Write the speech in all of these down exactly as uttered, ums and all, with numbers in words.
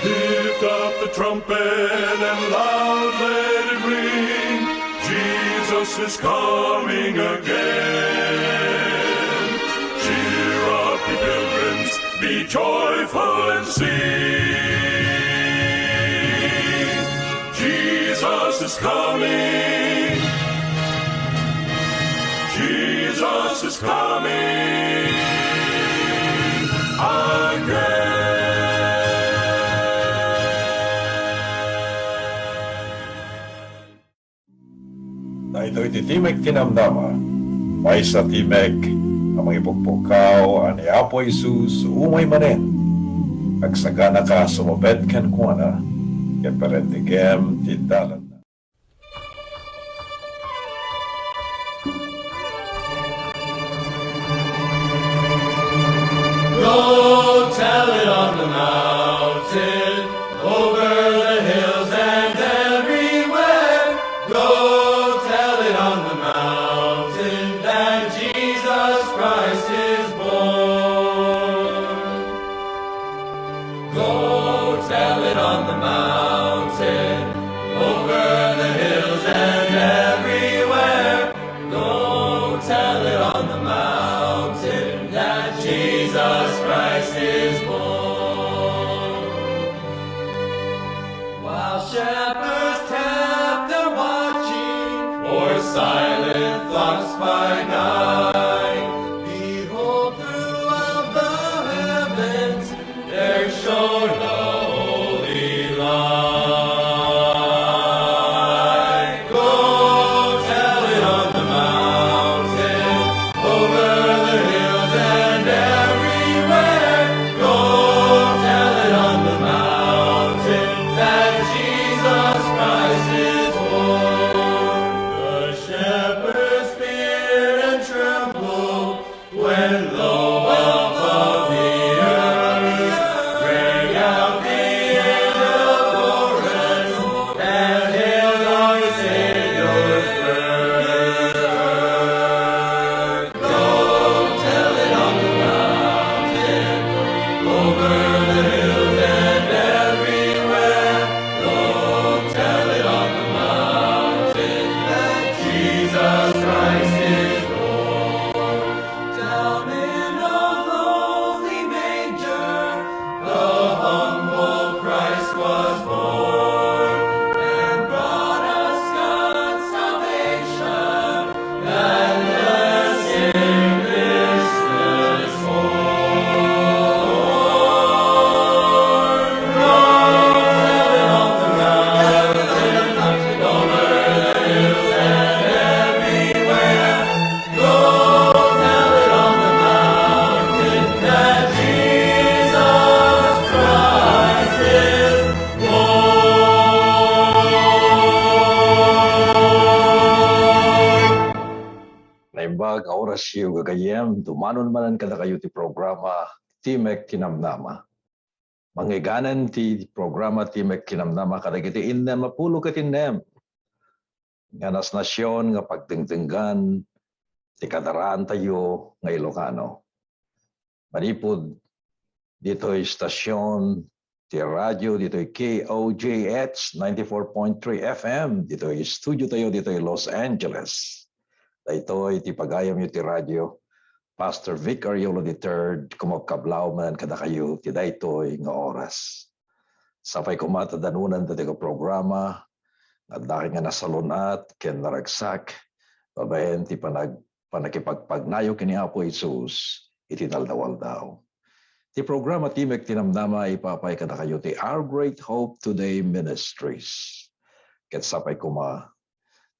Lift up the trumpet and loud let it ring. Jesus is coming again. Cheer up, ye pilgrims, be joyful and sing. Jesus is coming. Jesus is coming again. Daytoy ti Timek ti Namnama, maysa a timek a mangipukpukkaw a ni Apo Jesus umay manen. Agsaganaka a sumupet kenkuana, ket parentegem ti dalanna. Go tell it on the mountain, over the hills and everywhere. Go tell it on the mountain that Jesus Christ is born. Go tell it on the mountain, over the hills and everywhere. Go tell it on the mountain that Jesus Christ is born. While shepherds kept their watching o'er silent flocks by night, behold, throughout the heavens there shone a holy light. Go tell it on the mountain, over the hills and everywhere. Go tell it on the mountain that Jesus Christ is born. The shepherds fear and tremble when lo above the earth rang out the angel chorus that hailed our Savior's birth. Go tell it on the mountain, over the hills and everywhere. Go tell it on the mountain that Jesus Christ is born. Down in a lowly manger, the humble Christ was born, and brought us God's salvation, that blessing is this morn. Go tell it on the mountain, over the hills and everywhere. Go tell it on the mountain that Jesus Christ is born. Naimbag a orasyo, gagayyem, dumanon manen kadakayo ti programa, Timek ti Namnama. Mangiganan ti programa Timek ti Namnama kadagiti innem a pulo ket innem nga nasnasion nga pagdengdenggan ti kadaraantayo nga Ilocano. Manipud ditoy stasion ti radio, ditoy K O J H ninety-four point three F M, ditoy studio tayo, ditoy Los Angeles. Daytoy ti pagayamyo ti radio, Pastor Vic Ariolo the third, kumakablaw manen kadakayo ti daytoy nga oras. Sapay koma ta danonanta ti programa nga adda nga nasalun-at ken naragsak babaen ti panag-, pannakipagpagnayo ken ni Apo Jesus iti naldaw-aldaw. Ti programa Timek ti Namnama ipapay kadakayo ti Our Great Hope Today Ministries. Ket sapay koma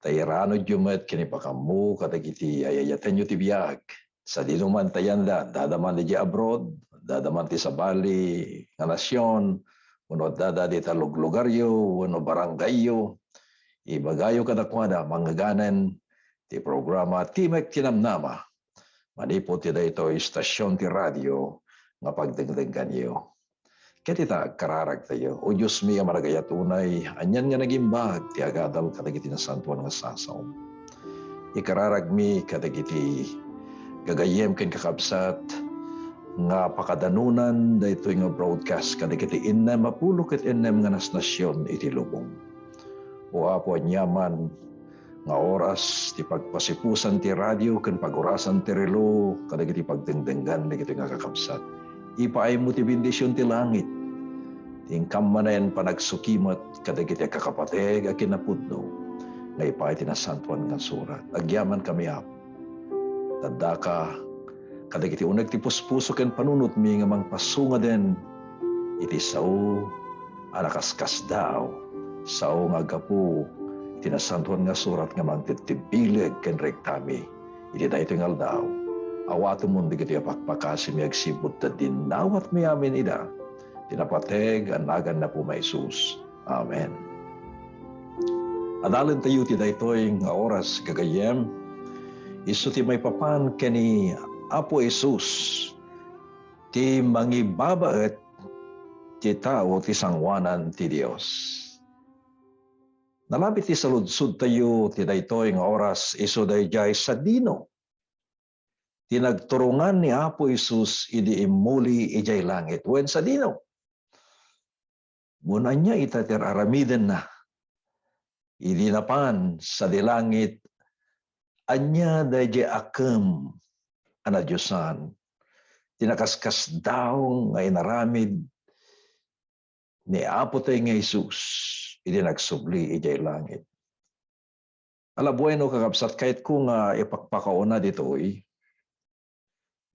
ta iranudyo met ken ipakammo kadagiti ay-ayatenyo ti biag. Sadino man ta yanda, adda man idiay abroad, adda man ti sabali nga nasion, wenno adda dita luglugaryo wenno barangayyo, ibagayo kadakuada mangganan ti programa Timek ti Namnama manipud ti daytoy stasion ti radio nga pagdengdengganyo. Ket ita, agkararagtayo. O Diosmi a managayat unay, anian nga nagimbag ti agadal kadagiti nasantoan nga sasaom. Ikararagmi kadagiti gagayyem ken kakabsat nga pakadanunan daytoy nga broadcast kadagiti innem a pulo ket innem nga nasnasion iti lubong. O Apo, aniaman nga oras ti pagpasipusan ti radio ken pagurasan ti relo kadagiti pagdengdenggan dagitoy nga kakabsat. Ipaaymo ti bendision ti langit, ti inkam manen panagsukimet kadagiti kakapateg a kinapudno nga ipaay ti Nasantoan nga Surat. Agyamankami, Apo. Addaka kadagiti uneg ti puspuso ken panunotmi nga mangpasungaden iti sao a nakaskasdaaw, sao nga aggapu iti Nasantoan nga Surat nga mangtittibileg ken rektami iti daytoy nga aldaw. Awatemon dagitoy a pakpakasimi agsipud ta dinawatmi amin ida, ti napateg a nagan ni Apomi a Jesus. Amen. Adalentayo ti daytoy nga oras, gagayyem. Isu ti maipapan ken ni Apo Jesus ti mangibabaet ti tao ti sangoanan ti Dios. Nalabit ti saludsodtayo ti daytoy nga oras, isu daydiay sadino ti nagturongan ni Apo Jesus idi immuli idiay langit. Wen sadino? Ngem ania ita ti ar-aramidenna idi napan sadi langit? Ania daydiay akem a nadiosan ti nakaskasdaaw nga inaramid ni Apo tayo nga Jesus idi nagsubli idiay langit? Ala bueno, kakabsat, kayatko nga ipakpakauna ditoy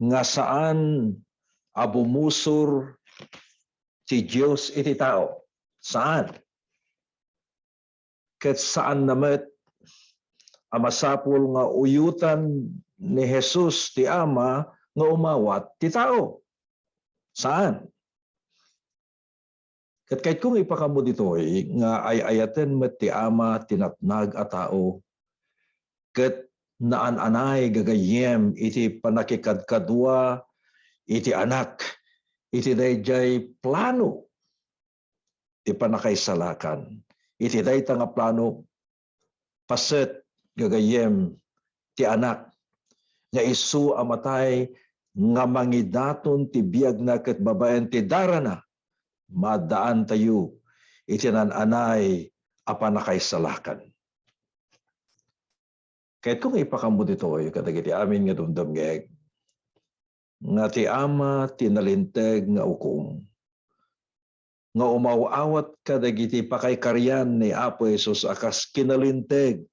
nga saan a bumusor ti Dios iti tao. Saan. Ket saanna met a masapul nga uyotan ni Jesus ti Ama nga umawat ti tao. Saan. Ket kayatko nga ipakammo ditoy nga ay-ayaten met ti Ama ti natnag a tao, ket naan-anay gagayyem iti pannakikadkadua iti Anak, iti daydiay plano ti pannakaisalakan. Iti dayta nga plano, paset, gagayyem, ti Anak nga isu a matay nga mangidaton ti biagna ket babaen ti darana, maaddaantayo iti naan-anay a pannakaisalakan. Kayatko nga ipakammo ditoy kadagiti amin nga dumdumngeg nga ti Ama ti nalinteg nga ukom nga umaw-awat kadagiti pakaykarian ni Apo Jesus a kas kinalinteg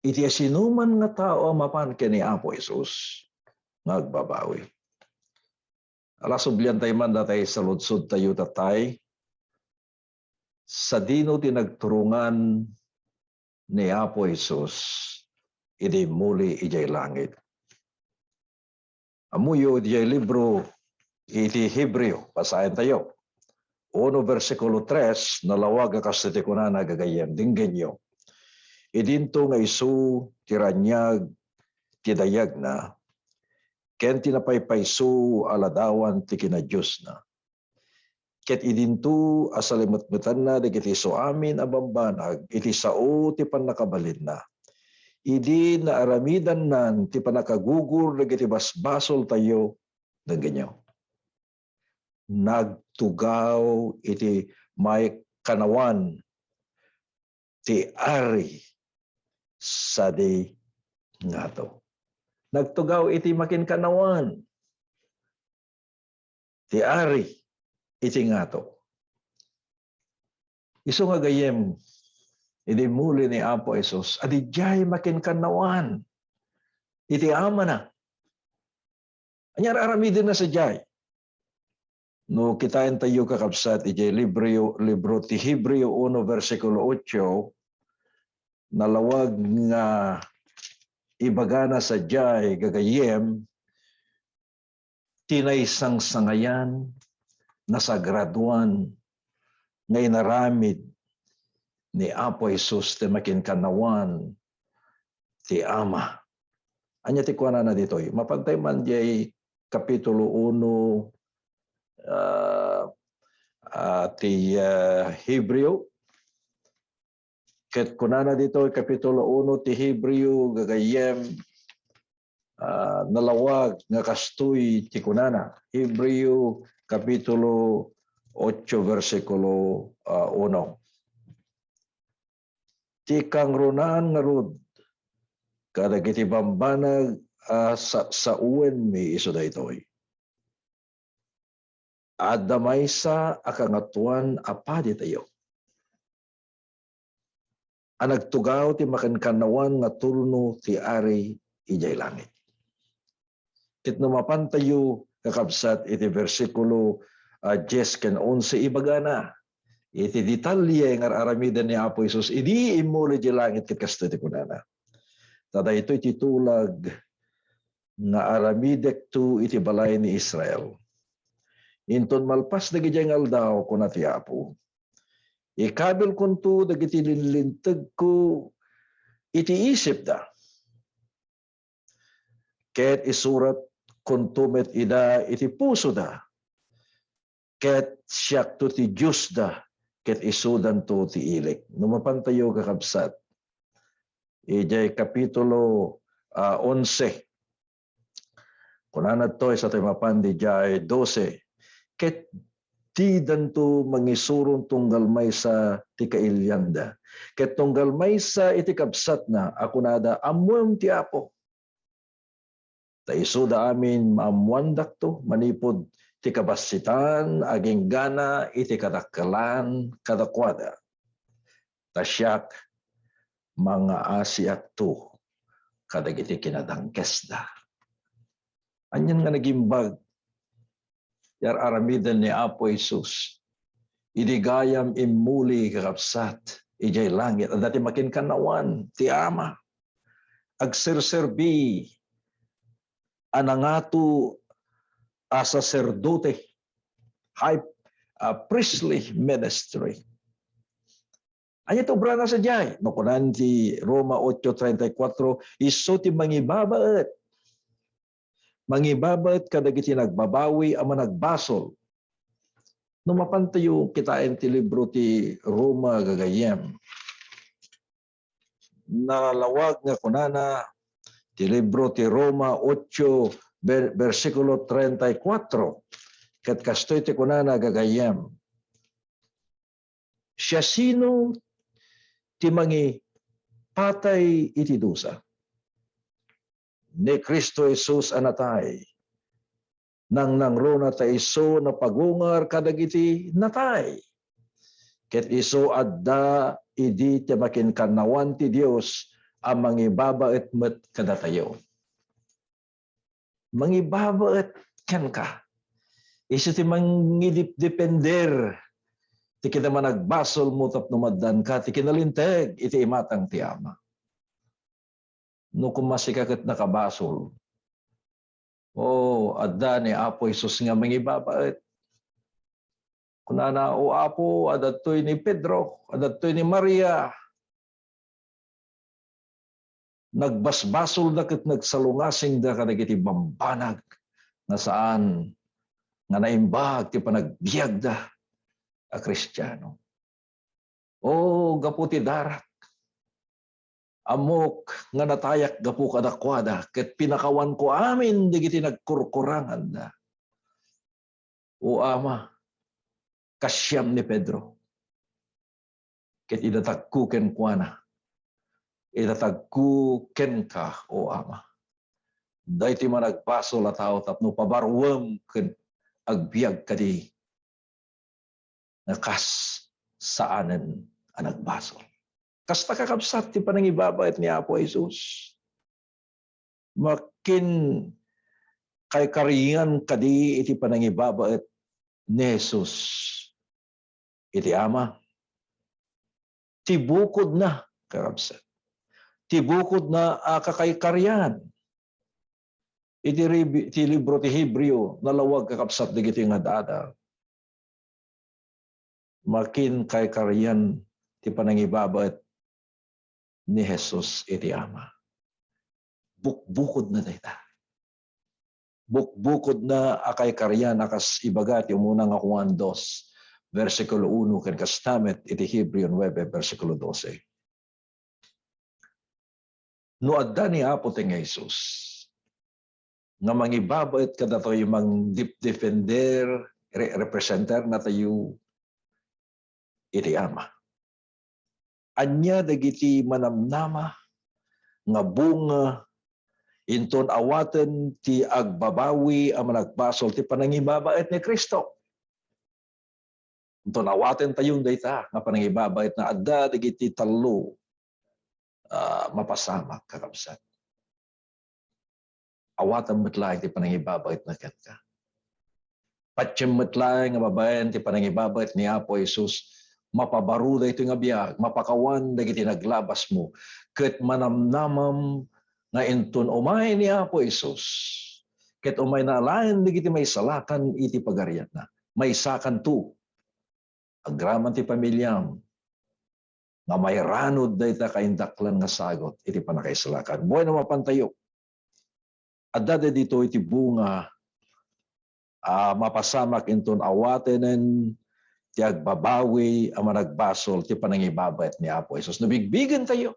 iti asinoman nga tao a mapan ken ni Apo Jesus nga agbabawi. Ala, subliantayo man datay saludsodtayo, tatay, sadino ti nagturongan ni Apo Jesus idi immuli idiay langit? Ammoyo, idiay libro iti Hebreo, basaentayo. Uno, bersikulo tres, nalawag a kastoy ti kunana, gagayyem, denggenyo. Idinto nga isu ti raniag ti dayagna, ken ti napaypayso a ladawan ti kinadiosna. Ket idinto a salimetmetanna dagiti isuamin a bambanag iti sao ti pannakabalinna, idi naaramidannan ti pannakagugur dagiti basbasoltayo, denggenyo. Nagtugaw iti maikanawan ti Ari sadi ngato. Nagtugaw iti makinkanawan ti Ari iti ngato. Isu nga gayyem, idi immuli ni Apo Jesus, adidiay makinkanawan iti Amana. Ania ar-aramidenna sadiay? No kitaentayo, kakabsat, idiay libro, libro ti Hebreo uno, bersikulo otso, nalawag nga ibagana sadiay, gagayyem, ti naisangsangayan, nasagradoan nga inaramid ni Apo Jesus ti makinkanawan ti Ama. Ania ti kuanana ditoy? Mapantay man diay kapitulo uno, ah, ah, ti, ah, Hebreo. Ket kunana ditoy, kapitulo uno ti Hebreo, gagayyem, Ah, nalawag nga kastoy ti kunana, Hebreo Kapitulo otso, bersikulo, ah, uno. Ti kangrunaan ngarud kadagiti bambanag a sa-, sawenmi isu daytoy. Adda maysa a Kangatoan a Paditayo a nagtugaw ti makankannawan nga turno ti Ari idiay langit. Ket no mapantayo, kakabsat, iti bersikulo, ah, dies ken onse, ibagana iti detalye nga ar-aramiden ni Apo Jesus idi immuli idiay langit, ket kastoy ti kunana, "Ta daytoy ti tulag nga aramidekto iti balay ni Israel. Inton malpas dagidiay nga aldaw, kuna ti Apo, ikabilkonto dagiti linlintegko iti isipda, ket isuratkonto met ida iti pusoda, ket siakto ti Diosda, ket isudanto ti ilik." No mapantayo, kakabsat, idiay Kapitulo, ah, onse, kunana ditoy, sa tayo mapan didiay dose, "Ket didanto mangisurong tunggal maysa ti kailianda, ket tunggal maysa iti kabsatna a kunada, 'Ammoem ti Apo.' Ta isuda amin maammoandakto manipud ti kabassitan agingga iti kadakkelan kadakuada. Ta siak, mangaasiakto kadagiti kinadangkesda." Anian nga nagimbag ti ar-aramiden ni Apo Jesus idi gayam immuli, kakabsat, idiay langit. Adda ti makinkannawan ti Ama. Agserserbi a nangato a saserdote, high, ah, priestly ministry. Ania ti obrana sadiay? No kunan ti Roma ocho treinta y cuatro, isu ti mangibabaet. Mangibabaet kadagiti nagbabawi a managbasol. No mapantayo kitaen ti libro ti Roma gagayyem, nalawag nga kunana ti libro ti Roma ocho, ber-, bersikulo treinta y cuatro, ket kastoy ti kunana gagayyem, "Siasino ti mangipatay iti dusa? Ni Cristo Jesus a natay. Nangnangruna ta isu napagungar kadagiti natay. Ket isu adda idi ti makinkannawan ti Dios a mangibabaet met kadatayo." Mangibabaet kenka. Isu ti mangidipdipender ti kinamanagbasolmo tapno maaddaanka ti kinalinteg iti imatang ti Ama. No koma sika ket nakabasol, o, adda ni Apo Jesus nga mangibabaet. Kunana, "O Apo, adda ditoy ni Pedro, adda ditoy ni Maria. Nagbasbasolda ket nagsalungasingda kadagiti bambanag nga saan nga naimbag ti panagbiagda a Kristiano. O, gapu ti darak, ammok nga natayak gapu kadakuada ket pinakawanko amin dagiti nagkurkuranganda. O Ama, kas siam ni Pedro, ket idatagko kenkuana, idatagko kenka, O Ama, daytoy managbasol a tao tapno pabaruem ken agbiag kadi nga kas saanen a nagbasol." Kasta, kakabsat, ti panangibabaet ni Apo Jesus. Makin kaykarian kadi iti panangibabaet ni Jesus iti Ama. Ti bukodna, kakabsat, ti bukodna a kakaykarian. Iti rib-, ti libro ti Hebreo, nalawag, kakabsat, dagiti nga ad-adal. Makin kaykarian ti panangibabaet ni Jesus iti Ama. Bukbukodna dayta. Bukbukodna a kaykarian a kas ibaga ti umuna nga Juan dos, bersikulo uno, ken kasta met iti Hebreo nuebe, bersikulo dose. No adda ni Apo ti nga Jesus, nga mangibabaet kadatayo, mangdip-, defender, re-, representer natayo iti Ama. Ania dagiti manamnama nga bunga inton awaten ti agbabawi a managbasol ti panangibabaet ni Cristo? Inton awaten tayo dayta nga panangibabaet na adda dagiti tallo, ah, mapasamak, kakabsat. Awatem met laeng ti panangibabaet na kenka. Patiem met laeng nga babaen ti panangibabaet ni Apo Jesus, mapabaro daytoy nga biag, mapakawan dagiti naglabasmo, ket manamnamam nga inton umay ni Apo Jesus, ket umayna laeng dagiti maisalakan iti pagarianna, maisakanto agraman ti pamiliam nga mairanod dayta kaindaklan nga sagut iti pannakaisalakan. Bueno, mapantayo. Adda ditoy ti bunga a mapasamak inton awatenen ti agbabawi a managbasol ti panangibabaet ni Apo Jesus. No bigbigentayo,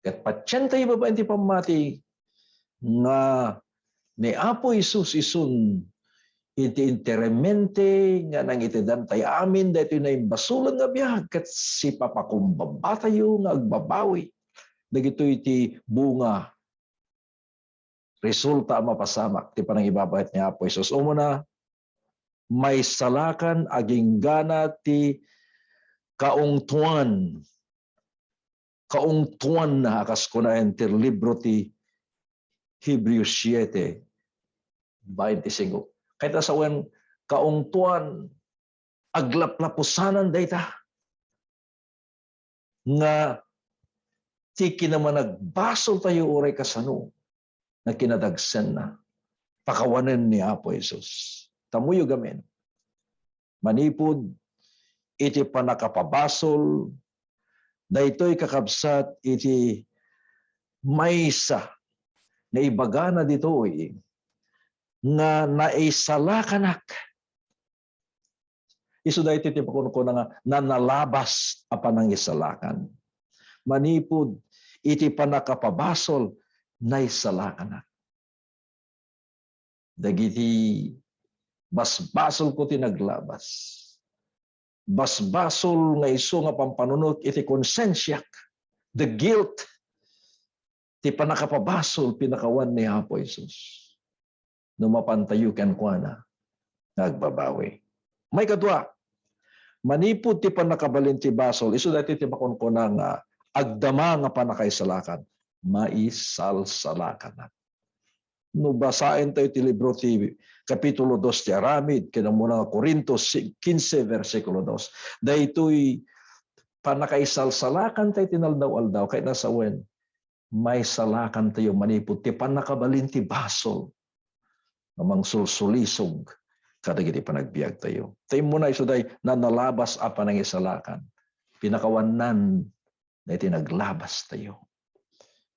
ket patientayo babaen ti pammati nga ni Apo Jesus isun iti enteramente nga nangitedantayo amin daytoy naimbasolen nga biag, ket sipapakumbabatayo nga agbabawi dagitoy ti bunga, resulta a mapasamak ti panangibabaet ni Apo Jesus. Umuna, maisalakan agingga ti kaungtoan. Kaungtoanna a kas kunaen ti libro ti Hebreo siete, baintisinko. Kayat a sawen, kaungtoan, aglaplapusanan dayta nga ti kinamanagbasoltayo uray kasano nga kinadagsenna, pakawanen ni Apo Jesus. Tammuyo gamin. Manipud iti pannakapabasol, daytoy kakabsat iti maysa nga ibagana ditoy nga naisalakanak. Isu daytoy ti pakunkuna nga nanalabas a panangisalakan. Manipud iti pannakapabasol, naisalakanak. Dagiti basbasolko ti naglabas. Basbasol nga isu nga pampanunot iti konsensiak. The guilt ti pannakapabasol pinakawan ni Apo Jesus. No mapantayo kenkuana nga agbabawi. Maikadua, manipud ti pannakabalin ti basol, isu daytoy ti makunkuna nga agdama nga pannakaisalakan, maisalsalakanak. No basaentayo ti libro ti Kapitulo dos ti Aramid, ken umuna nga Corinto si-, quince, bersikulo dos, daytoy pannakaisalsalakantayo ti inaldaw-aldaw, kayat a sawen, maisalakantayo manipud ti pannakabalin ti basol nga mangsulsulisog kadagiti panagbiagtayo. Ti immuna, isu daytoy nanalabas a panangisalakan. Pinakawannan daytoy naglabastayo.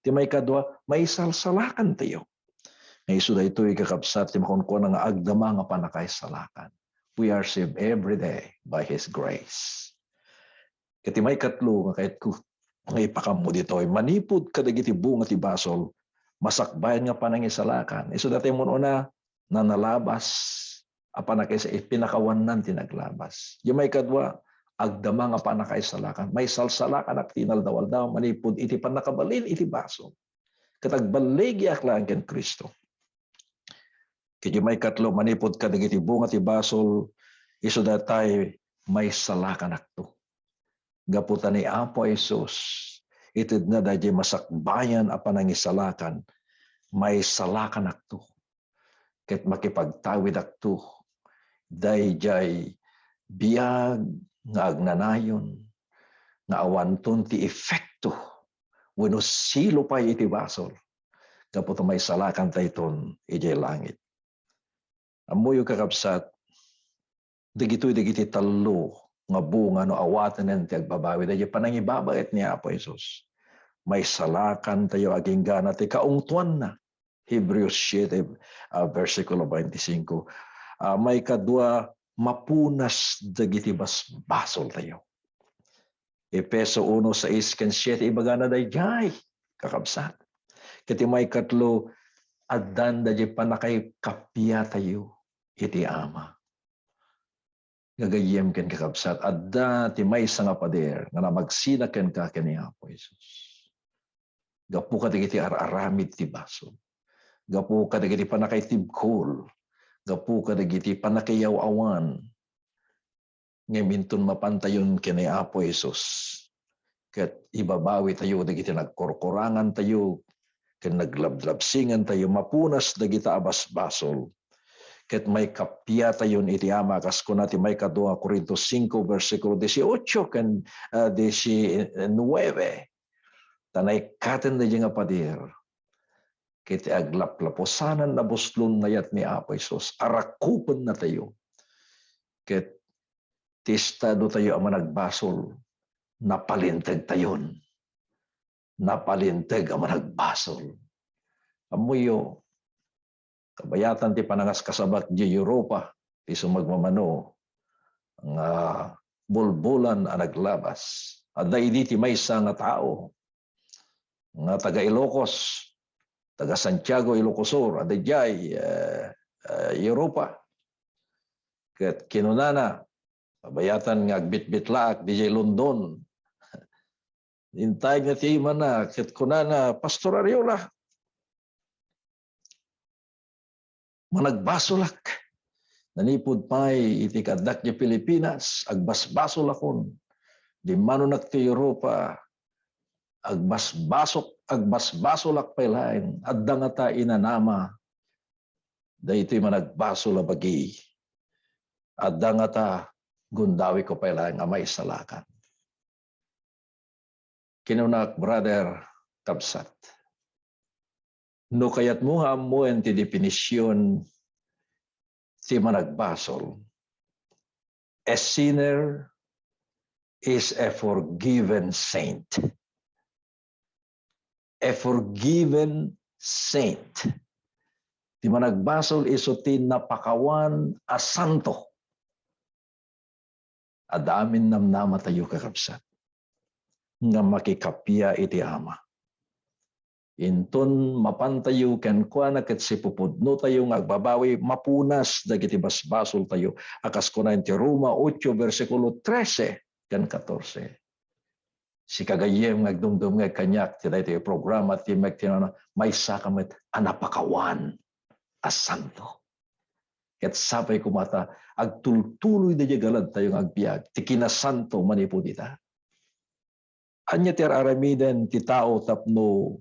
Ti maikadua, maisalsalakantayo. Nga isu daytoy, kakabsat, ti makunkuna nga agdama nga pannakaisalakan. We are saved every day by His grace. Ket ti maikatlo nga kayatko nga ipakammo ditoy, manipud kadagiti bunga ti basol, masakbayan nga panangisalakan. Isu daytoy ti immuna, nanalabas a pannakais-, pinakawannan ti naglabas. Ti maikadua, agdama nga pannakaisalakan. Maisalsalakanak ti inaldaw-aldaw manipud iti pannakabalin iti basol. Ket agballigiak laeng ken Cristo. Ket ti maikatlo, manipud kadagiti bunga ti basol, isu daytoy, maisalakanakto. Gapu ta ni Apo Jesus, itedna daydiay masakbayan a panangisalakan, maisalakanakto. Ket makipagtawidakto daydiay biag nga agnanayon, nga awanton ti epekto wenno silo pay iti basol, gapu ta maisalakantayton idiay langit. Ammoyo, kakabsat, dagitoy dagiti tallo nga bunga no awatenen ti agbabawi, daydiay panangibabaet ni Apo Jesus. Maisalakantayo agingga ti kaungtoanna. Hebreos siete, ah, bersikulo baintisinko. Ah, maikadua, mapunas dagiti basbasoltayo. Efeso uno, sais ken siete, ibagana daydiay, kakabsat. Ket ti maikatlo, addan daydi pannakaykappiatayo iti Ama. Gagayyem ken kakabsat, adda ti maysa nga pader nga namagsina kenka ken ni Apo Jesus. Gapu kadagiti ar-aramid ti basol, gapu kadagiti pannakaitibkol, gapu kadagiti pannakayaw-awan, ngem inton mapantayon ken ni Apo Jesus, ket ibabawitayo dagiti nagkurkurangantayo ken naglablabsingantayo, mapunas dagita a basbasol. Ket maikappiatayon iti Ama, kas kuna ti maikadua nga Corinto singko, bersikulo dieciocho ken, ah, diecinuebe. Ta naikkaten daydi nga pader, ket ti aglaplapusanan a buslon nga ayat ni Apo Jesus, arakupennatayo. Ket ti estadotayo a managbasol, napalintegtayon. Napalinteg a managbasol. Ammoyo, kabayatan ti panangaskasabak idiay Europa, ti sumagmamano nga bulbulan a naglabas. Adda idi ti maysa nga tao nga taga Ilocos, taga Santiago, Ilocos Sur, adda idiay, eh, eh, Europa. Ket kinunana, kabayatan nga agbitbitlaak idiay London. Intayna ti imana, ket kunana, "Pastor Ariola, managbasolak. Nanipud pay iti kaaddak idiay Pilipinas, agbasbasolakon. Dimmanonak ti Europa, agbasbasok, agbasbasolak pay laeng. Adda ngata inanama daytoy managbasol a bagi. Adda ngata gundawiko pay laeng a maisalakan." Kinunak, brother, kabsat, no kayatmo nga ammoen ti definisyon ti managbasol, a sinner is a forgiven saint. A forgiven saint. Ti managbasol isu ti napakawan a santo. Adda amin namnamatayo, kakabsat, nga makikappia iti Ama. Inton mapantayo kenkuana ket sipupudnotayo nga agbabawi, mapunas dagiti basbasoltayo, a kas kuna iti Roma ocho, bersikulo trese ken katorse. Sika gayyem nga agdumdumngeg kaniak ti daytoy programa ti Mek ti Nana, maysaka met a napakawan a santo. Ket sapay koma ta agtultuloy daydiay galadtayo nga agbiag ti kinasanto manipud ita. Ania ti ar-aramiden ti tao tapno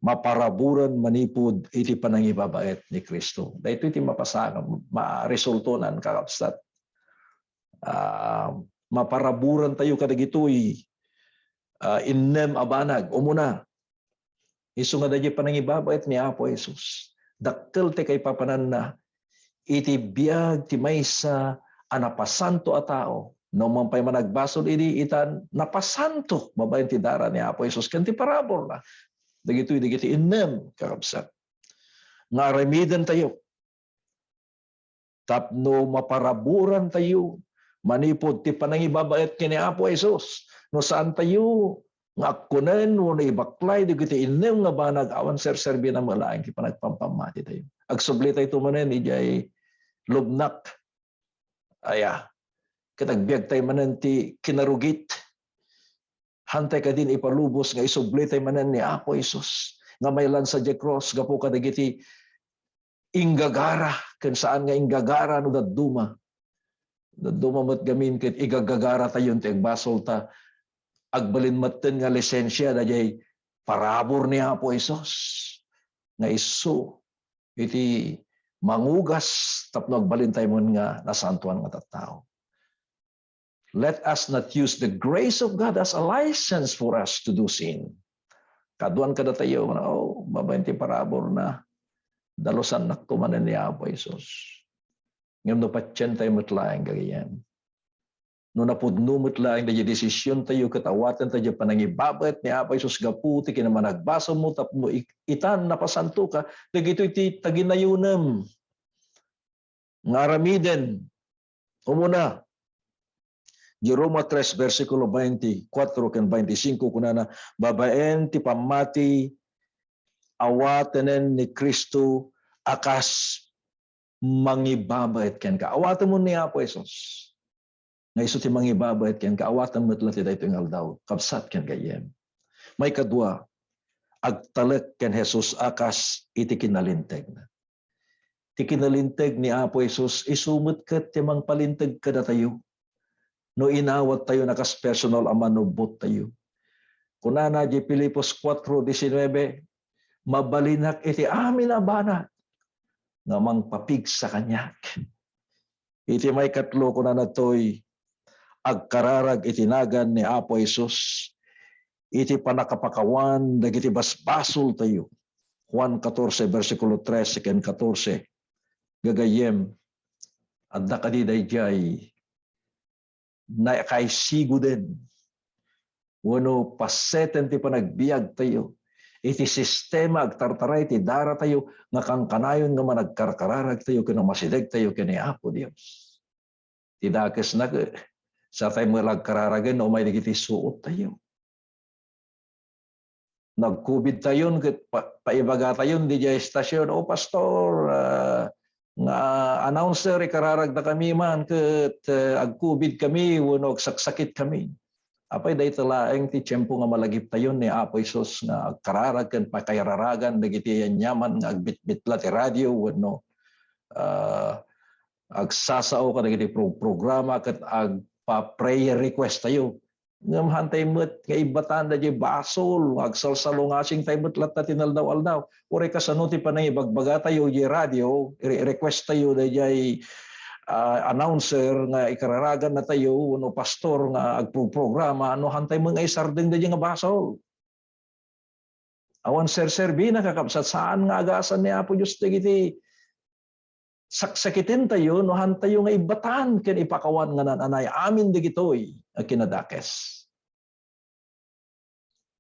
maparaburan manipud iti panangibabaet ni Cristo? Daytoy ti mapasa-, maresultonan, kakabsat. Ah, maparaburantayo kadagitoy, ah, innem a banag. Umuna, isu nga daydiay panangibabaet ni Apo Jesus. Dakkel ti kaipapananna iti biag ti maysa a napasanto a tao. No man pay managbasol idi, itan napasanto babaen ti dara ni Apo Jesus ken ti paraburna. Dagitoy dagiti innem, kakabsat, nga aramidentayo tapno maparaburantayo manipud ti panangibabaet ken ni Apo Jesus. No saantayo nga agkunen wenno ibaklay dagiti innem nga banag, awan serserbina met laeng ti panagpampammatitayo. Agsublitayto manen idiay lubnak. Aya, ket agbiagtay manen ti kinarugit. Haantay kadin ipalubos nga isublitay manen ni Apo Jesus nga mailansa idiay krus gapu kadagiti inggagara ken saan nga inggagara no dadduma. Dadduma met gamin ket igagagaratayon ti agbasol ta agbalin metten nga lisensia daydiay parabur ni Apo Jesus nga isu iti mangugas tapno agbalintaymon nga nasantoan nga tattao. Let us not use the grace of God as a license for us to do sin. Kaduan kadatayo, "Oh, babaen ti paraburna, dalusannak to manen ni Apo Jesus." Ngem no patientayo met laeng, gagayyem, no napudno met laeng daydiay desisiontayo ket awatentayo diay panangibabaet ni Apo Jesus gapu ti kinamanagbasolmo tapno ik-, itan napasantoka, dagitoy ti taginayonem nga aramiden. Umuna, di Roma tres, bersikulo twenty-four ken twenty-five, kunana, "Babaen ti pammati Awatenen ni Cristo a kas mangibabaet kenka. Awatenmo ni Apo Jesus nga isu ti mangibabaet kenka. Awaten met la ti daytoy nga aldaw, kabsat ken gayyem. Maikadua, agtalek ken Jesus a kas iti kinalinteg. Ti kinalinteg ni Apo Jesus, isu met ket ti mangpalinteg kadatayo no inawattayo na kas personal a manubbottayo. Kunana di Filipos kuatro disinebe, "Mabalinak iti amin a banag nga mangpapigsa kaniak." Iti maikatlo, kunana toy, agkararag iti nagan ni Apo Jesus iti pannakapakawan dagiti basbasoltayo. Juan katorse, bersikulo trese ken katorse. Gagayyem, adda kadi daydiay nakaisigoden wenno paseten ti panagbiagtayo iti sistema agtartaray ti daratayo nga kankanayon nga managkarkararagtayo ken umasidegtayo ken ni Apo Dios. Ti dakesna ket, satay met la agkararagen no umay dagiti suottayo. Nag-COVID tayon ket pa-, paibagatayon didiay estasion, "O, pastor, ah, nga announcer, ikararagda kami man ket, eh, ag-COVID kami wenno agsaksakit kami." Apay, dayta laeng ti tiempo nga malagiptayon ni Apo Jesus nga agkararag ken pakairaragan dagiti aniaman nga agbitbitla ti radio wenno, ah, agsasao kadagiti pro-, programa ket agpa-prayer request tayo. Ngem hantay met nga ibbatan daydiay basol nga agsalsalungasing tayo met latta ti naldaw-aldaw. Uray kasano ti panangibagbaga tayo idiay radio, i-request tayo daydiay, ah, announcer nga ikararagan na tayo wenno pastor nga agproprograma no hantay met nga isardeng daydiay nga basol. Awan serserbina, kakabsat, saan nga agasan ni Apo Dios dagiti saksakiten tayo no hantayo nga ibbatan ken ipakawan nga naan-anay amin dagitoy a kinadakes.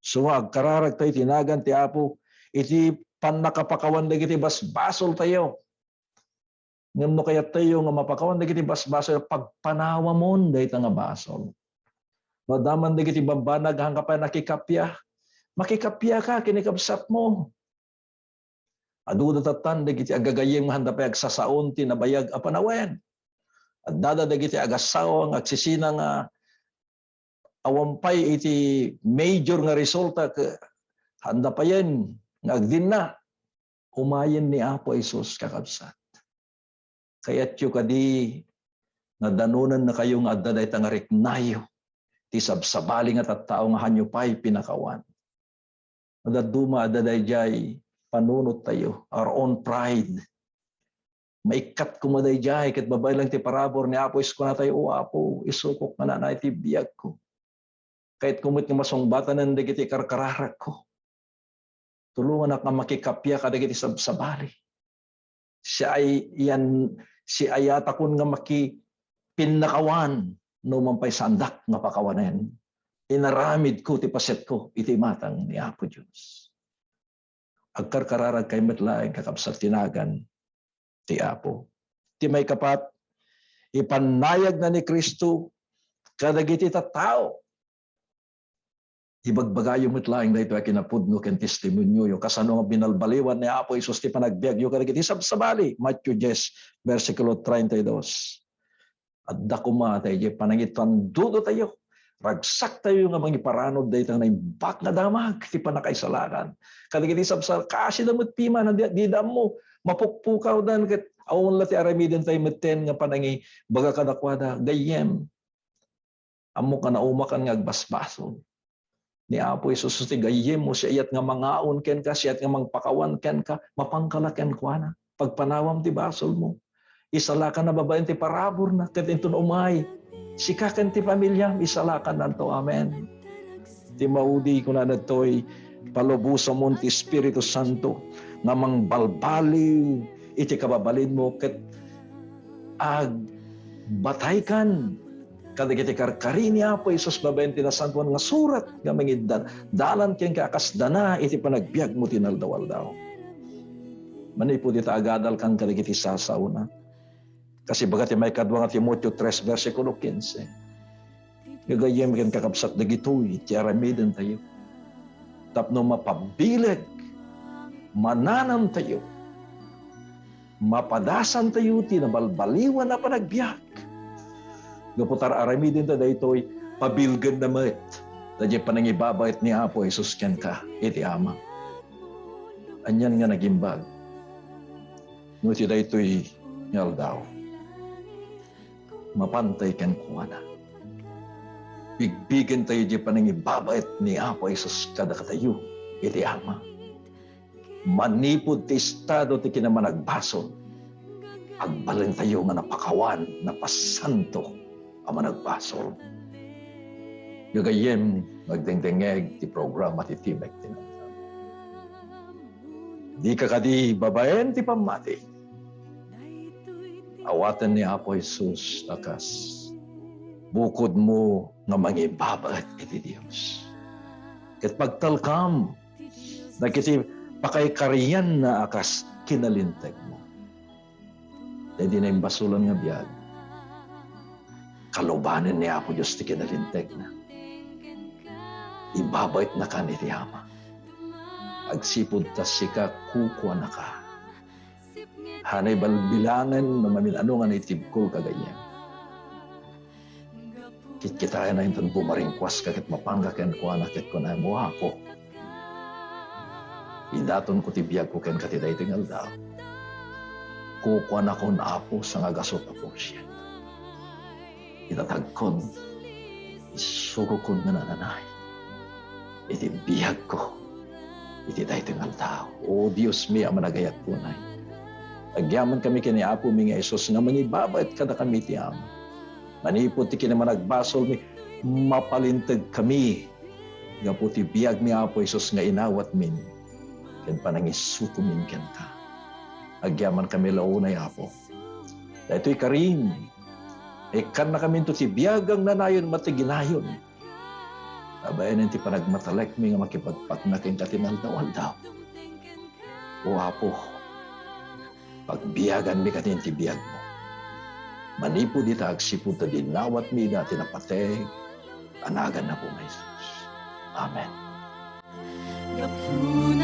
So, agkararag tayo ti nagan ti Apo iti pannakapakawan dagiti basbasol tayo. Ngem no kayat tayo nga mapakawan dagiti basbasol, pagpanawamon dayta nga basol. No adda man dagiti bambanag, haanka pay nakikappia, makikappiaka ken ni kabsatmo. Adu dattan dagiti aggagayyem nga haanda pay agsasaon ti nabayag a panawen. Addada dagiti agassawa nga agsisina nga awan pay iti major nga resulta ket haanda payen nga agdinna. Umayen ni Apo Jesus, kakabsat. Kayatyo kadi nga danonennakayo nga adda dayta nga riknayo ti sabsabali nga tattao nga haanyo pay pinakawan? Dadduma adda daydiay panunottayo, our own pride. Maikkat koma daydiay ket babaen laeng ti parabur ni Apo Jesus, kunatayo, "O Apo, isukok nga naan-anay ti biagko. Kayatko met nga masungbatanen dagiti karkararagko. Tulonganak nga makikappia kadagiti sabsabali. Siay-, yan-, siayatakon nga makipinnakawan no man pay saandak nga pakawanen. Inaramidko ti pasetko iti imatang ni Apo Dios." Agkarkararagkayo met laeng, kakabsat, ti nagan ti Apo. Ti maikapat, ipannayagna ni Cristo kadagiti tattao. Ibagbagayo met laeng daytoy a kinapudno ken testimonioyo kasano nga binalbaliwan ni Apo Jesus ti panagbiagyo kadagiti sabsabali. Matthew dies, bersikulo treinta y dos. Adda koma daydiay panangitandudotayo. Ragsaktayo nga mangiparanod dayta nga naimbag nga damag ti pannakaisalakan kadagiti sabsabali. Kaasida met piman, di, dida ammo, mapukpukawdan ket awan la ti aramidentayo metten nga panangibaga kadakuada. Gayyem, ammok nga naumakan nga agbasbasol. Ni Apo Jesus ti gayyemmo, siak nga mangaon kenka, siak nga mangpakawan kenka, mapanka la kenkuana. Pagpanawam ti basolmo. Isalakanna babaen ti paraburna, ket inton umay, sika ken ti familiam, isalakannanto. Amen. Ti maudi, kunana ditoy, palubosamon ti Espiritu Santo nga mangbalbaliw iti kababalinmo ket agbataykan kadagiti karkari ni Apo Jesus babaen ti Nasantoan nga Surat nga mangidda-, dalan kenka a kas dana iti panagbiagmo ti inaldaw-aldaw. Manipud ita, agadalkan kadagiti sasaona. Kas ibaga ti maikadua nga Timoteo tres, bersikulo kinse, gagayyem ken kakabsat, dagitoy ti aramidentayo tapno mapabileg mananamtayo, mapadasantayo ti nabalbaliwan a panagbiag. Gapu ta ar-aramidenta daytoy, pabilgenna met daydiay panangibabaet ni Apo Jesus kenka iti Ama. Anian nga nagimbag no iti daytoy nga aldaw, mapantay kenkuana. Bigbigentayo diay panangibabaet ni Apo Jesus kadakatayo iti Ama. Manipud ti estado ti kinamanagbasol, agbalentayo nga napakawan, napasanto a managbasol. Gagayyem, agdengdengngeg ti programa ti Timek ti Nagan. Dika kadi babaen ti pammati? Awaten ni Apo Jesus a kas bukodmo nga mangibabaet iti Dios. Ket pagtalkam dagiti pakaikarianna a kas kinalintegmo. Daydi naimbasolan nga biag, kalubanen ni Apo Dios ti kinalintegna. Ibabaetnakan iti Ama. Agsipud ta sika, kukuanaka. Hanay balbilangen no mamin-ano nga naitibko, gagayyem. Kitkitaenna inton bumaringkuaska ket mapanka kenkuana ket kunam, "O Apo, idatonko ti biagko kenka ti daytoy nga aldaw. Kukuanakon, Apo, sangagasut a porsiento. Itatagkon, isukokon nga nananay iti biagko iti daytoy nga aldaw. O Diosmi a managayat unay, agyamankami ken ni Apomi nga Jesus nga mangibabaet kadakami iti Ama. Manipud ti kinamanagbasolmi, mapalintegkami gapu ti biagmi, Apo Jesus, nga inawatmin ken panangisukomin kenka. Agyamankami la unay, Apo. Daytoy karim, ikkannakaminto ti biag nga agnanayon met ti ginayon. Babaen ti panagmatalekmi nga makipagpakna kenka ti aldaw-aldaw. O Apo, pagbiaganmi kadi ti biagmo. Manipud ita, agsipud ta dinawatmi ida ti napateg a naganna, Apo Jesus. Amen. Gapuna